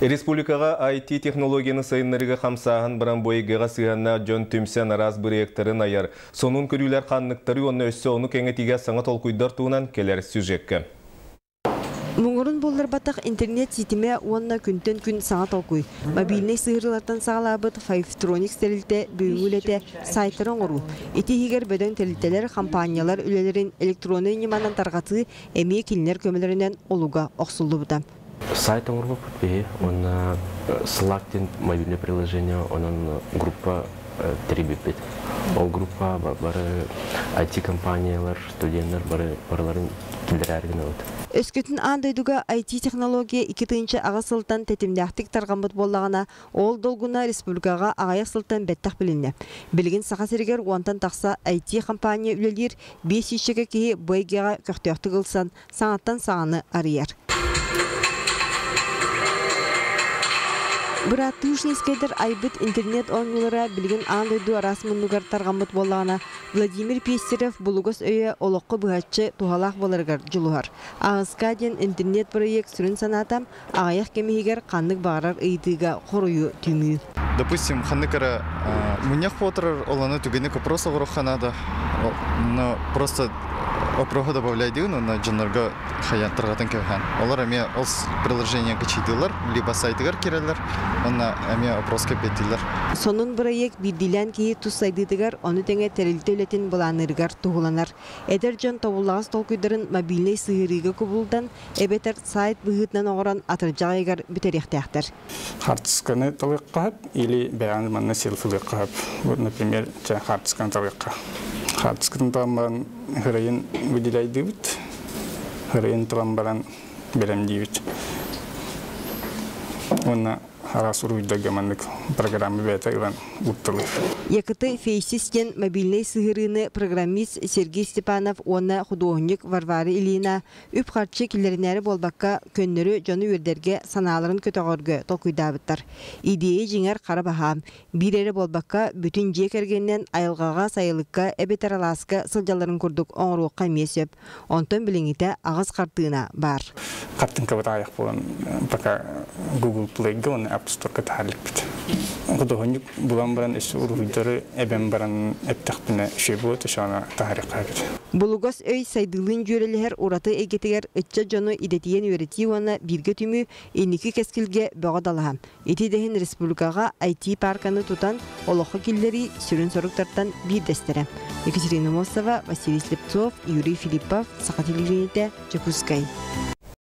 Республикаҕа IT-технологияны сайыннарыыга хамсааһын баран бу эйгэҕэ сыһыаннаах дьон түмсэн араас бырайыактарын айар, сонун көрүүлэр ханныктары уонна өссө ону кэҥэтиигэ саҥа толкуйдар туһунан кэлэр сюжекка. Муҥурун булларбатах интернет ситимэ уонна күнтэн күн саҥа толкуй. Мобильнай сыһыарыылартан саҕалаабыт Fivetronics тэрилтэ бүгүҥҥү үлэтэ сайтары оҥоруу. Ити иһигэр бөдөҥ тэрилтэлэр, хампаанньалар үлэлэрин электроннай ньыманан тарҕатыы эмиэ кинилэр көмөлөрүнэн олуга охсуллубута. Сайт оҥорбуппут биһи уонна Slack диэн мобильное приложение, онон группа тэрийбиппит. Ол группа бары IT-компаниялар, студеннар бары барыларын киллэрээри гынабыт. Өскөтүн аан дойдуга IT-технология 2008 сылтан тэтимнээхтик тарҕаммыт буоллаҕына, ол долгуна республикаҕа аҕыйах сылтан бэттэх билиннэ. Билигин Саха сиригэр уонтан тахса IT-компания үлэлиир, биэс сүүсчэкэ киһи бу эйгэҕэ көхтөөхтүк ылсан, саҥаттан саҥаны арыйар. Бырааттыы Ушницкайдар айбыт интернет оонньуулара билигин аан дойду араас муннугар тарҕаммыт буоллаҕына, Владимир Пестерев булугас өйө олоххо быһаччы туһалаах буоларыгар дьулуһар. Аҕыска диэн интернет-проект сүрүн санаата аҕыйах кэм иһигэр ханнык баҕарар ыйытыыга хоруйу түмүү. Допустим, ханнык эрэ мунньах буолтарар, ол аны түгэни вопрос оҕоруохха наада. Но просто опроһу добавляйдыгын уонна дьоннорго хайан тарҕатан кэбиһэн. Олор эмиэ ол приложение кычыйдыылар, либо сайтыгар кирэллэр, уонна эмиэ опрос кэппиэттииллэр. Сонун бырайыак биирдиилээн киһи тус сайдыытыгар, ону тэҥэ тэрилтэ үлэтин былаанныырыгар туһуланар. Эдэр дьон тобуллаҕас толкуйдарын мобильнай сыһыарыыга кубулутан, эбэтэр сайт быһыытынан оҥорон атырдьах ыйыгар бүтэриэхтээхтэр. Хартысканы талыахха или бэйэҥ манна селфилыахха. Вот, например, хартысканы талыахха. Хартыскатын талан баран хырайын выделяйдыыбыт. Хырайын талан баран бэлэмниибит. Уонна араас уруйдарга маннык программа бэйэтэ ылан утталыыр. ЯКТ Фейсис диэн мобильнай сыһыарыыны программист Сергей Степанов уонна худуоһунньук Варвара Ильина үп-харчы киллэринээри буолбакка, көннөрү дьону үөрдэргэ, санааларын көтөҕөргө толкуйдаабыттар. Идиэйэ дьиҥэр хара баһаам. Биир эрэ буолбакка, бүтүн дьиэ кэргэнинэн айылҕаҕа, сайылыкка эбэтэр алааска сылдьалларын курдук оҥоруохха эмиэ сөп. Онтон билиҥҥитэ аҕыс хартыына баар. Хартыынкабыт аҕыйах буолан, пока Google Play-га уонна App Store-га таһаарбыт. Худуоһунньук булан баран өссө уруһуйдары эбэн баран эптэхпинэ үчүгэй буолуо этэ, таһаарыахха эбит. Булугас өй сайдыылыын дьүөрэлэһэр ураты эйгэтигэр ыччат дьону идэтийэн үөрэтии уонна бииргэ түмүү инники кэскилгэ бөҕө далаһа. Ити идэһин республикаҕа IT-парканы тутан олоххо киллэрии сүрүн соруктартан биирдэстэрэ. Екатерина Мосова, Василий Слепцов, Юрий Филиппов, Саха телевидениетэ, Дьокуускай.